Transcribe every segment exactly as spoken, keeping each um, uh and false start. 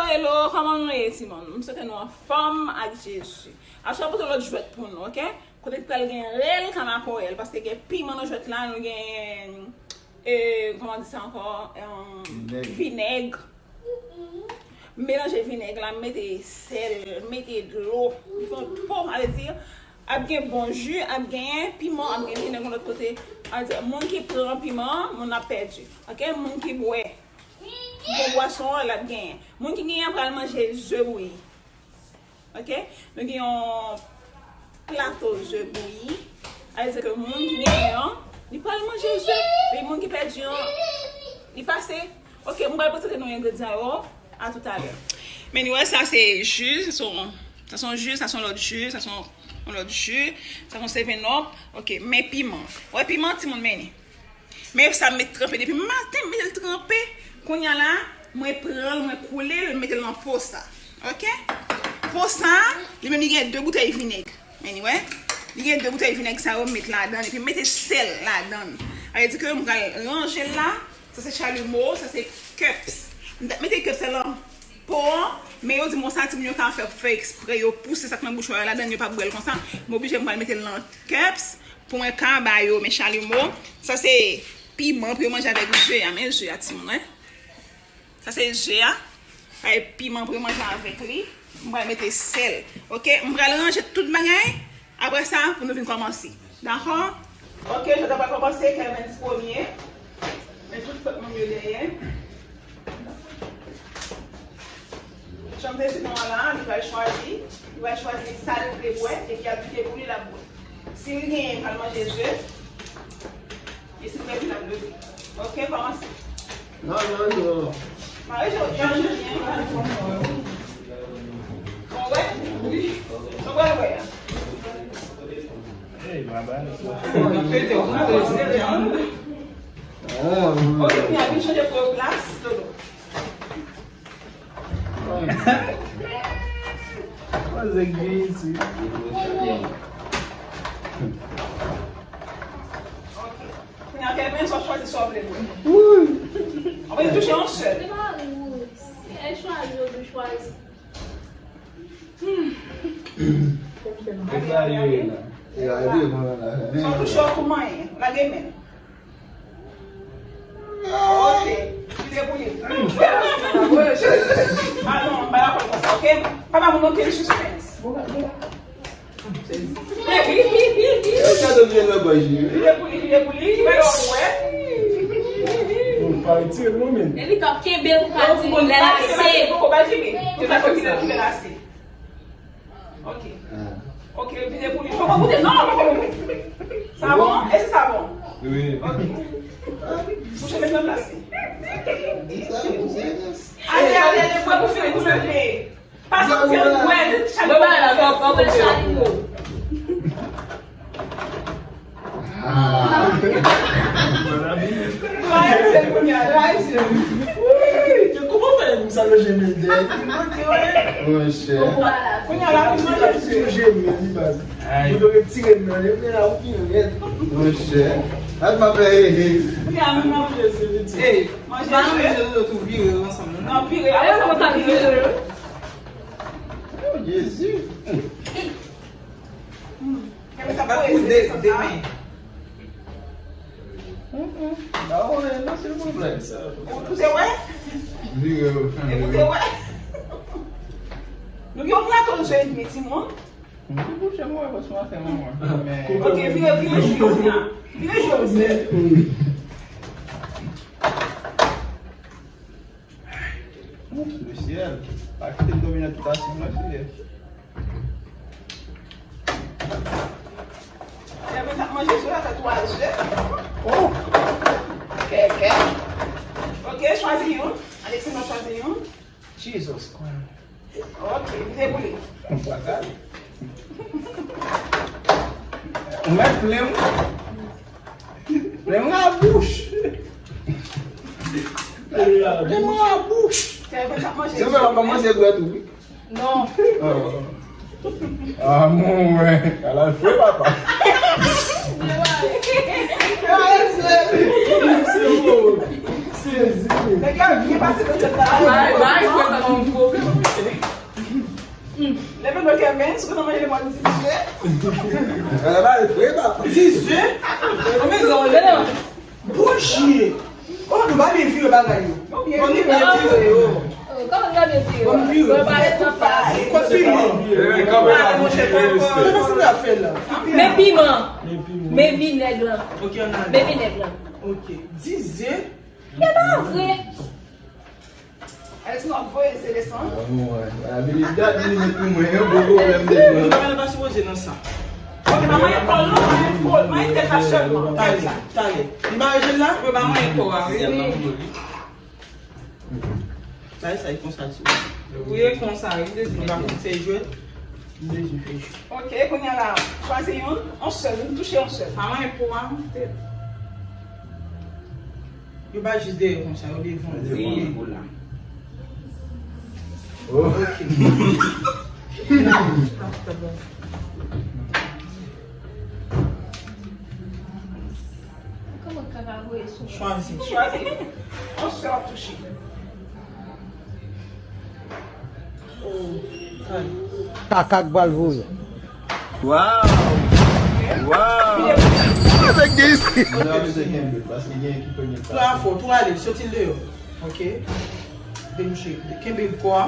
Hello, kòman nou ye, timoun? M swete nou anfòm ak Jezi. Aswè, pote lòt jwèt pou nou, oke? Kote ki pral gen rèl, kamakorèl, paske gen piman nan jwèt la, nou gen, e, kòman di sa ankò? Em, Vinèg. Vinèg. M melanje vinèg la, m mete sèl, m mete dlo, m fè yon po, sa vle di, ap gen bon ji, ap gen piman, ap gen vinèg yon lòt kote. Sa vle di, moun ki pran piman an, moun nan ap pèdi. Oke? Moun ki bwè bon bwason an, l ap genyen. Moun ki genyen an pral manje ze bouyi. Oke? Nou gen yon plato ze bouyi. Sa vle di ke moun ki genyen an, li pral manje ze. Epi moun ki pèdi an, li pase. Oke, m pral prezante nou engredyan yo. A toutalè. Men nou wè, sa se ji, sa se yon, sa se yon ji, sa se yon lòt ji, sa se yon, yon lòt ji, sa se yon seven up. Oke, men piman. Wè piman, timoun, men li. Men sa m met tranpe depi maten, m mete l tranpe. Kounye a la, mwen pran l, mwen koule l, m mete l nan po sa. Oke? Po sa, li menm li gen de boutèy vinèg. Men li wè, li gen de boutèy vinèg sa yo m met ladan l, epi m mete sèl ladan l. Sa vle di ke m pral ranje l la. Sa se chalimo, sa se cups. M t ap mete cups la nan po an, men yo di m konsa, timoun yo ka fè, fè eksprè, yo pouse sa k nan bouch yo a ladan l, yo pa bwè l konsa. M oblije m pral mete l nan cups pou mwen ka ba yo, men chalimo. Sa se piman pou yo manje avèk ze a, men ze a, timoun, wè. Sa se ze a. Sa e piman pou yo manje avèk li. M pral mete sèl. Oke, m pral ranje tout bagay. Apre sa, pou nou vin kòmanse. Dakò? Oke, jodi a pral kòmanse, Clemens premye. Men tout lòt moun yo dèyè. Jan m te di nou an la, li pral chwazi, li pral chwazi sa li vle bwè, epi l ap vide pou li, l ap bwè. Si l genyen, l pral manje ze. E si l pèdi, l ap leve. Oke, kòmanse. Non, non, non. Mare je w byen, je w byen. Bon, wè? Wi. Sa w pral wè a? Hey, baba. Mete w sere an. Oke, kounye a vin chanje pou yo plas, Dodo. Mwen se gen isi. Kounye a, Kevin, sa w chwazi sa w vle bwè. Ou vle touche yon sèl. Se pa ou. Si e chwazi, ou dwe chwazi. Hmm. Sa w touche, w kou manyen. Lage men. Ok. Vide pou li. Ah non, m pa dakò konsa, ok? Pa ba moun okenn sispens. Vide pou li, vide pou li. Ki bagay w ap wè? Bon, pa retire non, men. E li k ap kenbe pou pa di lè l ap se. Poko pa di li. Ou ka fè vide, vide la se. Ok. Ah. Ok, vide pou li. Poko goute. Non, non, poko goute. Sa bon? Èske sa bon? Wi. Ok. Bouche met nan plas li. Ale, ale, ale, pran pou fini, pou leve. Pa soti an bwè, chak. Mwen ba la, pa, pa, pa, chalimo. Ah. Travèse kounye a, travèse. Wi, kòman fè m sa lonje men dèyè? Monchè. Kounye a la, kounye a la, lonje men li baz. Ay. Ou dwe retire men, men la ou fin rèd. Monchè. Gad m ap fè hehe. Kounye a, men manje se piti. Ey, pa manje se tou vire ansanm, non? Non, vire. Avan sa vire. Oh, Jezi. Bat pou de, de men. Ba ou wè, non, silvouplè. Ou te wè? Vire yo. E ou te wè? Nou gen yon plato nou jwenn, timoun. M te bouche mwen, paske m ap fè manman. Men ok, vire, vire jou yo, vire jou yo. Ouf, lesyèl. Pa kite m domine tout asib mwen, Senyè. Kevin t ap manje sou la, fè twa je. Oh! Kèkè. Ok, chwazi youn. Alexandre chwazi youn. Jesus Christ. Ok, vide pou li. Ou mèt plen m. Plen m la bouch. Plen m la bouch. Se vre, w ap manje dwèt ou, wi. Non. Ah, mon wè. Ala l fre, papa. Nèg la byen pase nan tèt la. Bay, bay, fè sa nan yon pwoblèm. Ok, men, si w kontan manje lemòn, dize. Ala ba, e vre, ba. Dize? Konbyen zan w ye? Bouji. Oh, nou pa byen vire bagay yo. Bon, nou byen vire yo. Kòman n ap vire? Bon, vire. Kòt piman. Kòman sa n ap fè la? Men piman. Men vinèg lan. Ok, ann ale. Men vinèg lan. Ok. Dize. E pa vre. Alex, nou ap voye se desann. Ah, bon, ouais. Abilidad li met pou mwen, yon gwo pwoblèm de mwen. Bagay la pa sipoze nan sa. Ok, pa manyen kò l non, manyen kò l, manyen tèt la sèlman, tèt la. Talè, talè. Li mare je l la? Wi, pa manyen kò a, wi. Sa e sa, e konsa l sou. Wi, e konsa, wi, li bezwen fè jwèt. Li bezwen fè jwèt. Ok, kounye a la, chwazi youn, yon sèl, nou touche yon sèl. Pa manyen po a, tèt. Yo pa jis dèyè konsa, yo devan. Yo devan. Wi. Pou la. Oh. Ok. Kòman kaka voye sou mwen? Chwazi, chwazi. On sè w ap touche. Oh, kay. Kaka k pral voye. Waw! Waw! Avèk de isi. Mwen ap ese kenbe, paske gen ki premye. Tou a fò, tou ale, soti l deyò. Ok. Debouche. Kenbe kò a.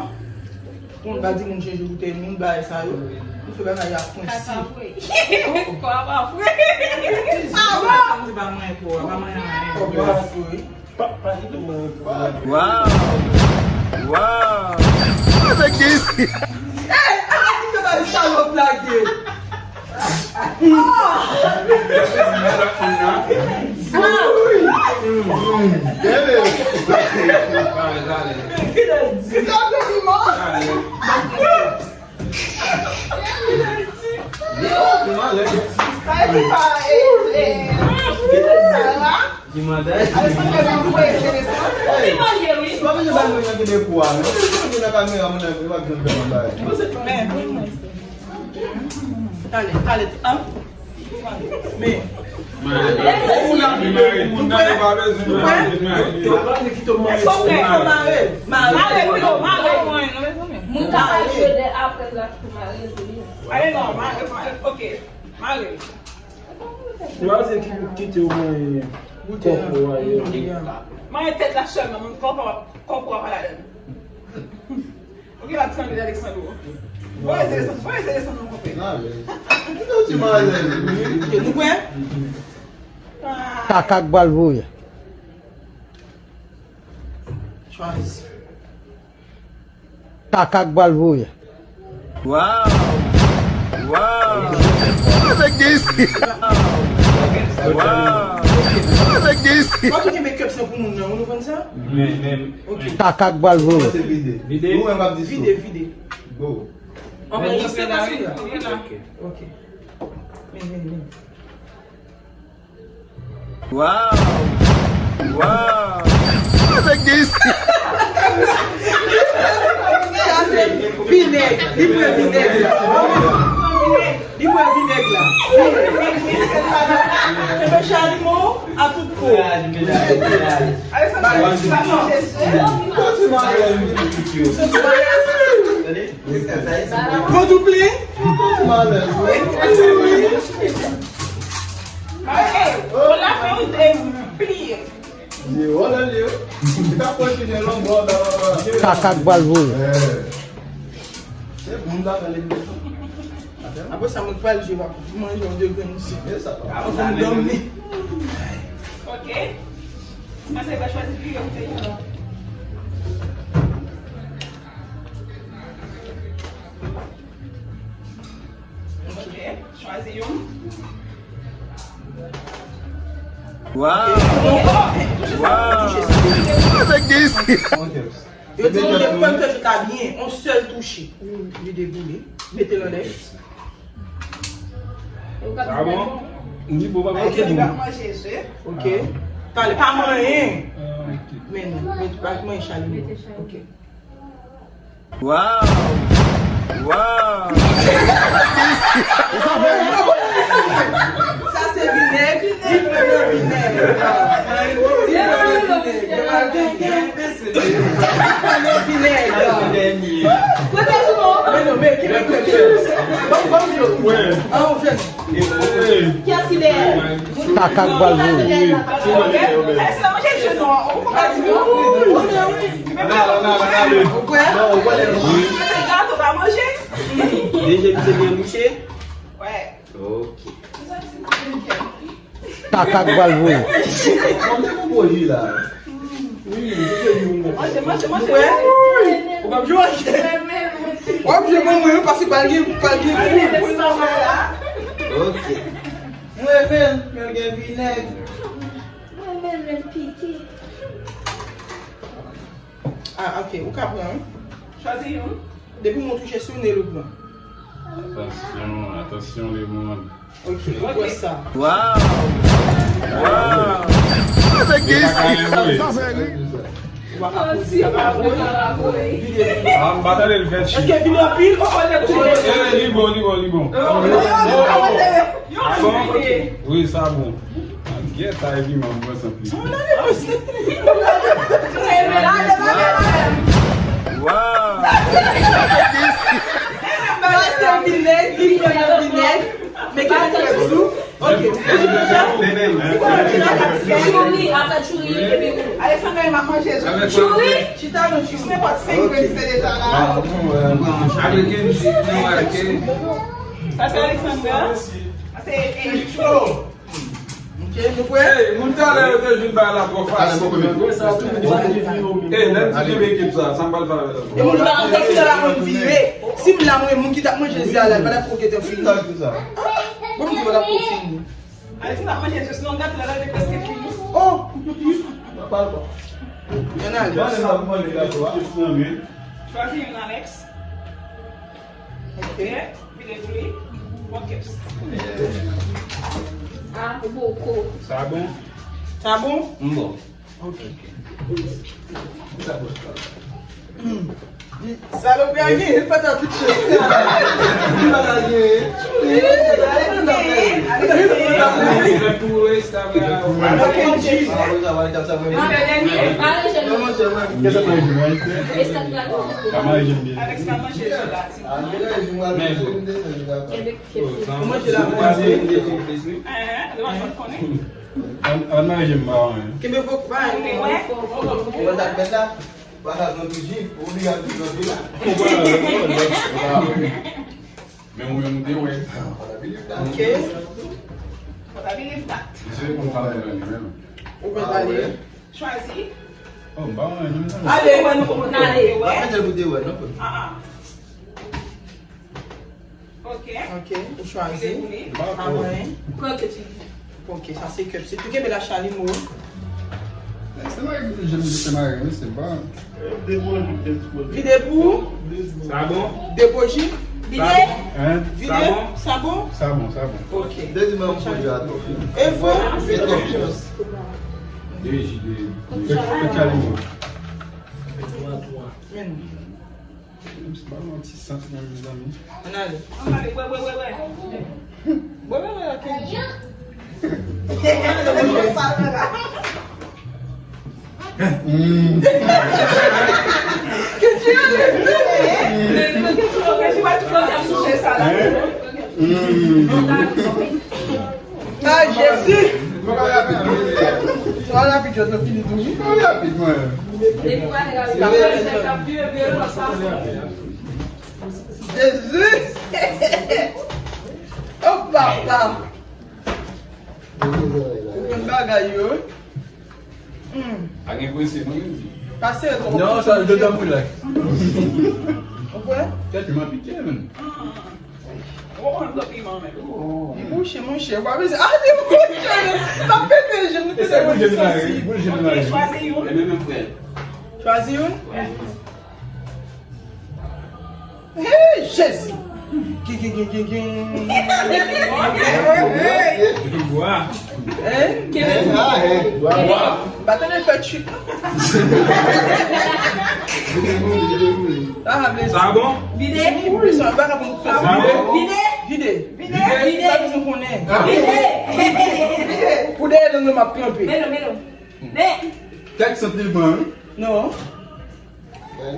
Pou moun pa di moun chanje boutèy moun, bagay sa yo. Nou fè bagay a pwensip. Kaka fre. Kò a pa fre. Sa va. Sa m di pa manyen kò a, pa manyen anyen. Kò a pa fre. Waw! Waw! Avèk de isi. Ey, ala ki te bay salòp lage. Men, talè, talè, ah. Men. Moun nan vin mare, moun nan pa bezwen mare, vin mare. Èske w prè pou mare? Mare. Mare, wi, mare. Moun ka al jwe de apre l ap mare, jwe. Ale non, mare, mare, ok. Mare. Mare se ki kite w mare kòpò a, yo. Mare tèt la sèlman, moun kòpò, kòpò a pa ladan l. Ok, l ap sanble Alexandro. Voye se desann, voye se desann nan konpè. Kite w ti mare. Ok, nou prè? Kaka k pral voye. Chwazi. Kaka k pral voye. Waw! Waw! Avèk de isi. Waw! Avèk de isi. Fò tou gen make up san pou moun nan, ou nou konn sa? Men, men. Ok. Kaka k pral voye. Vide. Vide, vide. Go. Anmwey, jis la, la. Ok. Men, men, men. Waw! Waw! Avèk de isi. Sa se vinèg. Li pran vinèg la. Li pran vinèg la. Kenbe chalimo a tout kò. Alexandre, sa chanje se. Vòdou plen? Kaka k pral voye. Apre sa, mwen pral jwe, w ap manje yon de grenn osi. Anvan m dòmi. Ok. Mwen se va chwazi vire kote yon. Ok, chwazi youn. Waw! Waw! Yo di nou depi w te jwe ta byen, yon sèl touche. Li deboule. Mete l anlè. Ah bon? Li bon, pa manje. Ok. Talè, pa manyen. Men non, men pa manyen chalimo. Ok. Waw! Waw! Sa se vinèg, li pran nan vinèg. Li pran nan vinèg. Li pran nan vinèg. Li pran nan vinèg. Kote sou mwen? Men non, Ban m, ban m dlo. An, ou jwenn. Kiyès ki dèyè? Kaka k pral voye. Ou kwè? Gato pa manje? Deje misye byen bouche? Wè. Ok. Kaka k pral voye. Manje, manje, manje. Ou p ap jwe? W ap jwe ban mwen, wi, paske pral gen, pral gen poul. Ok. Mwen renmen l, men l gen vinèg. Mwen renmen l pike. Ah, ok, ou ka pran, wi. Chwazi youn. Depi mwen touche sou nez, ou pran. Atansyon, atansyon, lemonn. Ok, ou pran sa. Waw! Waw! Avèk gen isi. Sa, sa fè ri. Ah, m pa tande l fè chi. Èske vin anpil? Oh, oh, eh, li bon, li bon, li bon. Oh, oh, oh. Wi, sa bon. Gèt sa epi m ap pran san pli. Waw! Pase vinèg, li pran nan vinèg. Men ki nan kèk sou. Ok. Tchouli, ata tchouli, epi ou. Alexandra, m ap manje. Tchouli? Chita non, jis nenpòt senk grenn, se deja la. Avèk yon jus nan wake. Sa se Alexandra. Sa se, eh, Cho. Ok, nou prè? Hey, moun talè yo te vin bay la twò fasil. Hey, lè m di kenbe ekip sa, sa m pral fè avè l ankò. E moun pa nan tèt la konn vire. Si m la, mwen, moun ki t ap manje zi a la, pa t ap ko gete fini. Bon, m di pa t ap ko fini. Alex, m ap manje zi, sinon gato la, la te prèske fini. Oh! Ann ale. Chwazi youn, Alex. Ok. Vide pou li. Bon, keps. Ah, ou boko. Sa bon? Sa bon? M bon. Ok. Hmm. Salopri a genyen patat tout chèf. Li pa ta genyen. Alex pa manje jelati. Manje la manje. An, an manje m pa anyen. Kenbe fòk pa anyen. Ou konn sa k fèt la? Pataj nan toujou, ou li a toujou antre la. Men ou menm ou te wè. Ok. Misye konn sa l te wè li menm. Ou konn sa l te wè. Chwazi. Oh, m pa wè, non, non. Ale, wè, nou konn ale. Pa mete pou te wè, non. Ah, ah. Ok. Ok, ou chwazi. Vide pou li. Pa wè. Pran kèt li. Ok, sa se kèt. Se tou kenbe la chalimo. Se mari ki te jwenn li se mari, wi, se pa. Vide pou. Sa bon? Depoji. Vide. Hein? Vide. Sa bon? Sa bon? Sa bon, sa bon. Ok. Dezi mwen pwodui a tou. E vre? Fè konfyans. Deji, deji. Fè, fè kalimo. Men non. Menm si pa yon ti sant nan mezanmi. Ann ale. Ann ale, wè, wè, wè, wè. Wè, wè, wè, Kenji. Mm. Kenji ale. Kenji pa tou kontan sou sa la. Mm. Ah, Jezi! Sa rapid, jwèt la fini tou, wi. Rapid, mwen. Jezi! Oh, papa! Ou konn bagay yo, wi. Hmm. Pa gen prese, non, Kenji? Pase, non, sa, je t'en prie, la. Ou kwè? Tèt, m ap pike, menm. Ou konn gwo piman menm. Li bouche, monchè, ou pa bezwen. Ah, li bouche, m ap pete je, nou te devan sansib. Ok, chwazi youn. E menm frè. Chwazi youn? Wè. Hey, Jezi! Gen, gen, gen, gen, gen. Bwa. Hein? Gen. Bwa. Bwa. Ba tande fè tchit, non? Ah, men sa bon? Vide. Vide. Vide. Vide. Vide. Sa nou konnen. Vide. Pou dèyè nou, nou m ap kanpe. Men non, men non. Men. Kèk sant li pran, wi. Non. Bèl.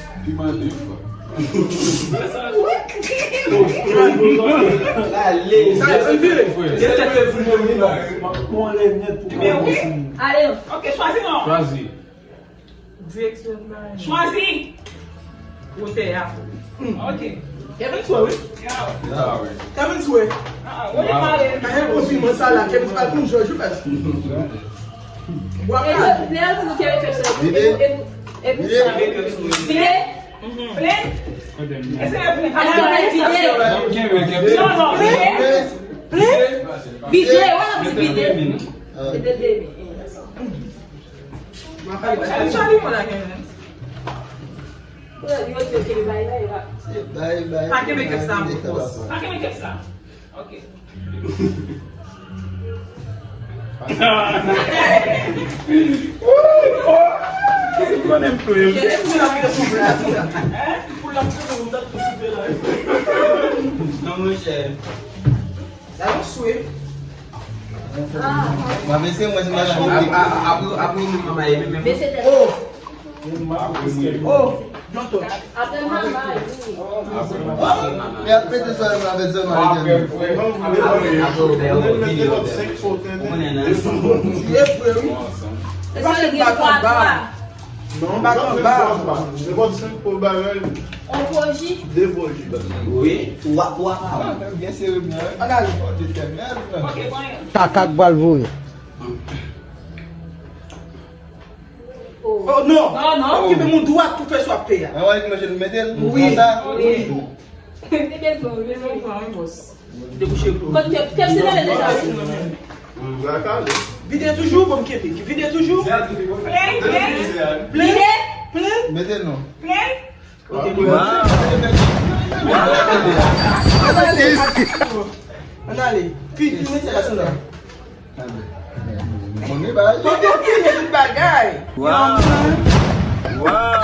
Piman de fwa. Sa vire. Gen tèt ke vin vòmi non. Mwen lè nèt pou kòmanse. Ale. Ok, chwazi non. Chwazi. Direksyon bay. Chwazi. Wotè a. Ok. Kevin swe wi. Kevin swe. Anyen konfiman sa la, Kevin pa konn jòj ou pèsonn. Bwa kale. Vide. Vide. Vide. Plen. Èske w vide? Non, non, vide. Plen. Vide, wè, vide. Vide demi. Mwen pa li mwen la gen. Pa kenbe kèp sa. Pa kenbe kèp sa. Ok. Ou konnen m tou. Non, monchè. Sa yon swe. Mwen mesye mwen se madan mwen. Apre apre nou manman e menm. Oh. Oh. Don't touch. Apre manman. E ap pete swa mwen avè zòn mwen avè zòn. Ou konnen nan. Ye vre wi. Ou pa fè bat anba. Non, bat anba. On poji. De poji. Wi. Twa twa pa. Byen sere byen. Ann ale. Detèmine. Kaka k pral voye. Oh non. Non, non. Kenbe moun dwat pou fè sa w ap fè a. Mwen wè ki manje nou mete l. Wi. Konsa. Wi. Te bezwen, bezwen. Debouche pou. Kot kèp, kèp se lè deja. Vide toujou, bon kenbe. Vide toujou. Plen, plen. Plen. Plen. Mete non. Plen. Ok. Ann ale. Fini, fini, se la, se la. Kote w fini tout bagay. Wow. Wow.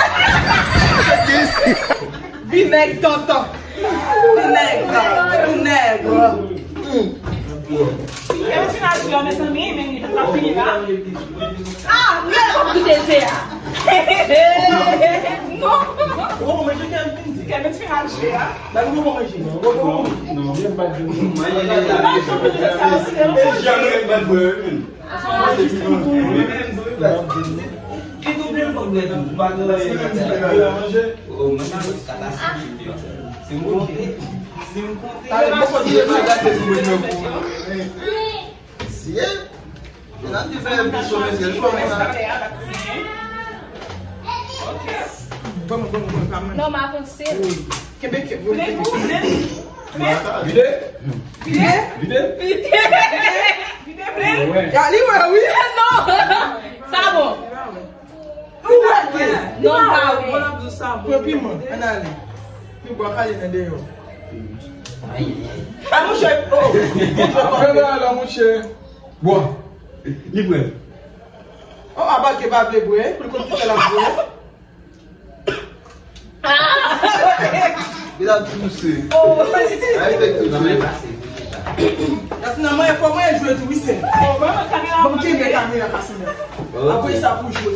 Vinèg tonton. Vinèg, vinèg. Kèm ti nati yo, mezanmi, men li pa fini la. Ah, men l ap goute ze a. Non. Kèm ti nati a. Ba nou bon manje. Bon bon manje. Non, non, men pa di. Ba nou bon manje. Non, m avanse. Kenbe, kenbe, kenbe. Vide. Vide. Vide. Vide. Ya li wè wi. Non. Sa bon. Ou wè ke? Non, pa wè. Bon, ap di sa bon. Pran piman, ann ale. Pi bwa kale nan deyò. A monchè, oh. Apre la, la, monchè. Bwa. Li prè. Oh, Abake pa vle bwè, pou l konn kisa l ap bwè. Li ap touse. Oh. Ay, fèk touse. Yasmina, mwen, fò mwen jwe tou, wi, sè. Bon, kenbe kamera, Yasmina. Apre sa, pou jwe.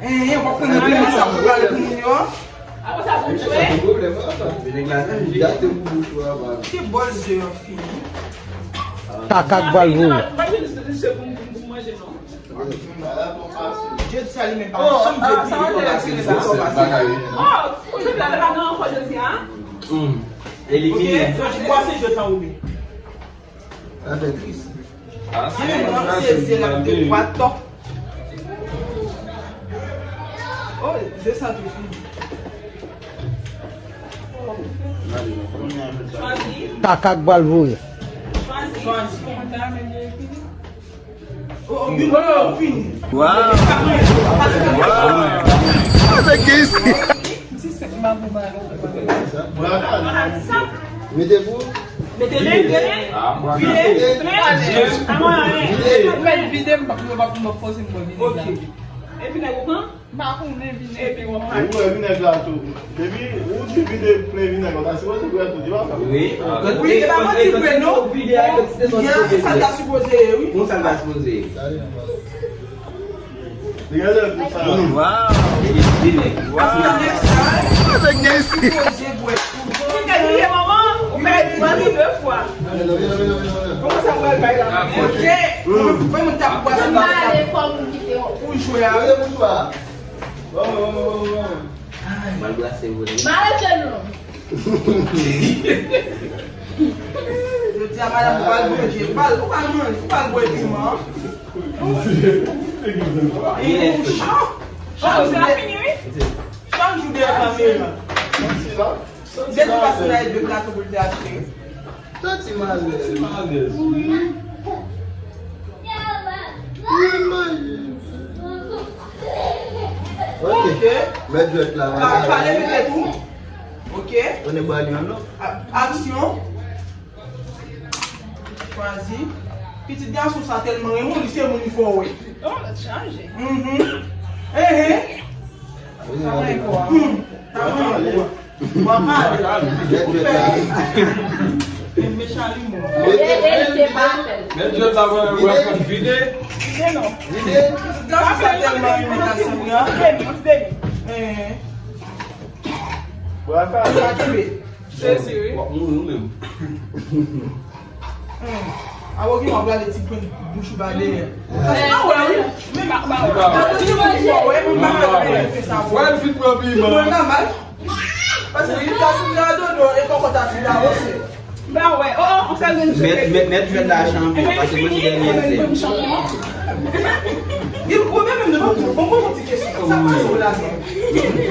Eh, eh, w ap konn anpil nan sa pou pale pou moun yo. Apre sa, pou jwe. Nèg la, li gate pou bouch ou a, ba. Ki bòl de yo fini. Kaka k pral voye. Jodi sa li menm pa janm jwe videyo konsa. Oh, ou jwe la, la pa gen ankò jodi a? Elimine. Ok, so, bwa se jwèt lan ou byen? Sa fè tris. Ah, se menm nan se zye l ap de bwa tò. Oh, de sa tou fini. Chwazi. Kaka k pral voye. Chwazi. Chwazi. Wow. Wow. Mete pou. Mete men, men. Vide. Vide. Mwen vide, m pa pou mwen pa pou mwen fòse mwen vide. Ok. E vinèg ou pran? M pa konnen vinèg. Epi w ap. Ou wè vinèg la tou. Depi ou di vide plen vinèg la, ou ta sipoze bwè tou, di pa sa? Wi. Wi, e pa manti vre non. Vide a kantite sòs. Sa ta sipoze ye, wi. Konsa l ta sipoze ye. Gade sa. Wow. Vide. Wow. Sa nèg sa. Sa nèg sa. Sipoze bwè tou. Ou te bliye manman, ou pèdi manmi de fwa. Kòman sa pral bay la? Ok. Mwen mwen t ap bwase. Mwen ale fò moun kite yo. Pou jwe a. Mwen mwen mwen mwen mwen. Mal brase vre. Mal jwe non. Yo di a madanm ou pral manje, ou pral ou pral manje, ou pral bwè piman. Yes. Chan, chan se la fini wi. Chan jou dèyè kamera. Santi la. Santi la. Santi malèz. Santi malèz. Wi. Wi, malèz. Ok. Ok. Mèt jwèt la. Pa, pale mete tou. Ok. Konnen bwa li an non. A-, aksyon. Chwazi. Pitit gason sa tèlman renmen w, li se moun li fò wè. Oh, lòt chaje. Mhm. Ehe. Sa mwen kwa. Hmm. Sa mwen kwa. Mwen pa ale. Ou fè. E mechan li mwen. E, e, se pa fè. Mèt jwèt la mwen wè kòm vide. Vide non. Vide. Pitit gason sa tèlman renmen Cassandra. Vide non, vide. Ehe. Bwa ka. Sa kenbe. Sezi wi. W ap mouri ou menm. Hmm. Awogi w ap rale ti pwen bouch ou ba dèyè. Sa se pa wè wi. Men pa wè. Sa se ti pwen fò wè, men pa wè fè sa wè. Wè l fin pran piman. Mwen pa mal. Paske li ta sou la dodo e kòkòt a fin la wose. Ba wè. Oh, oh, on sa grenn jwèt. Mèt, mèt, mèt jwèt la chanpyon, paske mwen se dènye m se. Li pwomèt menm de bon, bon, bon, ti kesyon. Sa pase w la menm?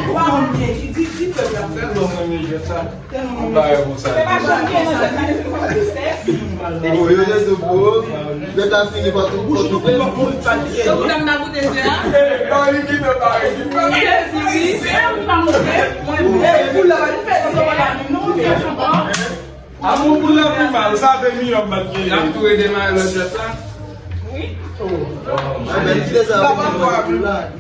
Ou pa konn byen, ki di, di pèp la fè. Mwen renmen jwèt sa. Tèlman. Ou pa wè konsa. Se pa chanpyon nan jwèt la, se pa jwèt. Oh, yo te sou pou. Jwèt la fini pa tou. Bouch nou pou mwen pou pa di. Tankou dam nan goute jwèt la. Eh, pa li ki te pare, ki pare. Sezi wi. Se ou ki pa montre. Eh, pou la, li fè sa, sa pa la, non, li fè sa. Amour pou la pi mal, sa te miyò m pa t genyen. N ap tou redemare lòt jwèt la. Wi. Oh. Sa pa fò a pli mal.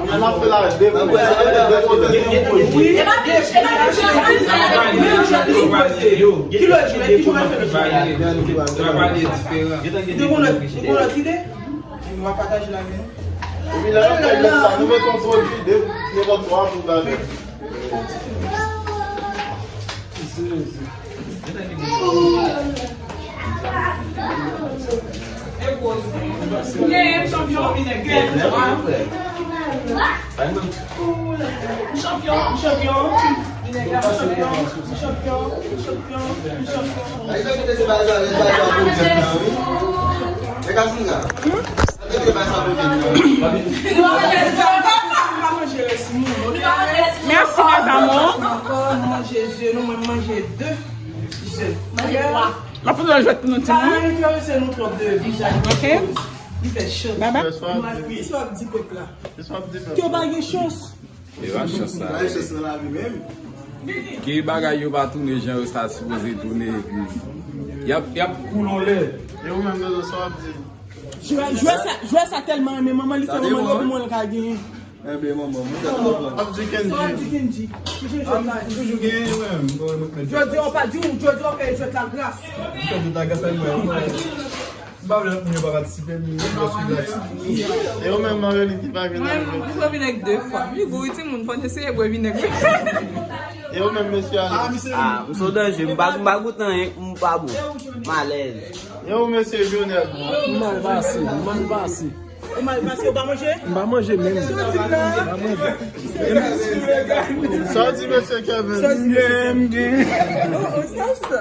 An ap fè la de kote. Wi. E pa de, e pa de jwèt. Ki lòt jwèt? Ki jwèt? Travay diferan. Ou te konn lòt, ou te konn lòt ide? Nou va pataje la vin. Epi lè nou fè jwèt sa, nou mete yon pwodui de nenpòt twa pou gade. Ou genyen chanpyon, ou vin gen chanpyon. Chanpyon, chanpyon. Chanpyon, chanpyon, chanpyon, chanpyon. Mèsi, mes amours. Manje ze, nou, mwen manje de ze. Manje twa. Apre nou jwèt pou nou timoun. Sa enterese nou twòp de vizaj. Ok. Li fè chans. Baba. Kisa w ap di pèp la? Kisa w ap di pèp la? Ke w pa gen chans. E pa chans la. Pa gen chans nan lavi menm. Ke bagay yo pa tounen jan yo sa sipoze tounen epi y ap, y ap koule yon lè. E ou menm, Dodo, sa w ap di? Jwè, jwè sa, jwè sa tèlman renmen manman li, fè manman li, epi mwen l ka genyen. Enben, manman, mwen te konprann. Ap di Kendji. Sa w ap di Kendji? Ki jan jwèt la? M toujou genyen, mwen, mwen, mwen, mwen. Jodi a, w pa di w, jodi a, w fè jwèt la gras. M fè jwèt la gras, mwen, mwen. M pa vle lòt moun yo pa patisipe, m, m, m, m, e ou menm, Marlene, ki pa vin avè nou? Mwen, m vin avè nou de fwa. Wi, gou, wi, timoun, fò n eseye bwè vinèg. E ou menm, mesye Alex? Ah, m sou danje, m pa, m pa goute anyen, m pa bon. M alèz. E ou, mesye Jonel? M mal pase, m mal pase. Ou mal pase, ou pa manje? M pa manje menm. Sa w di la? M pa manje. Sa w di, mesye Kevin? Sa w di, mesye Kevin? Oh, oh, sa, sa.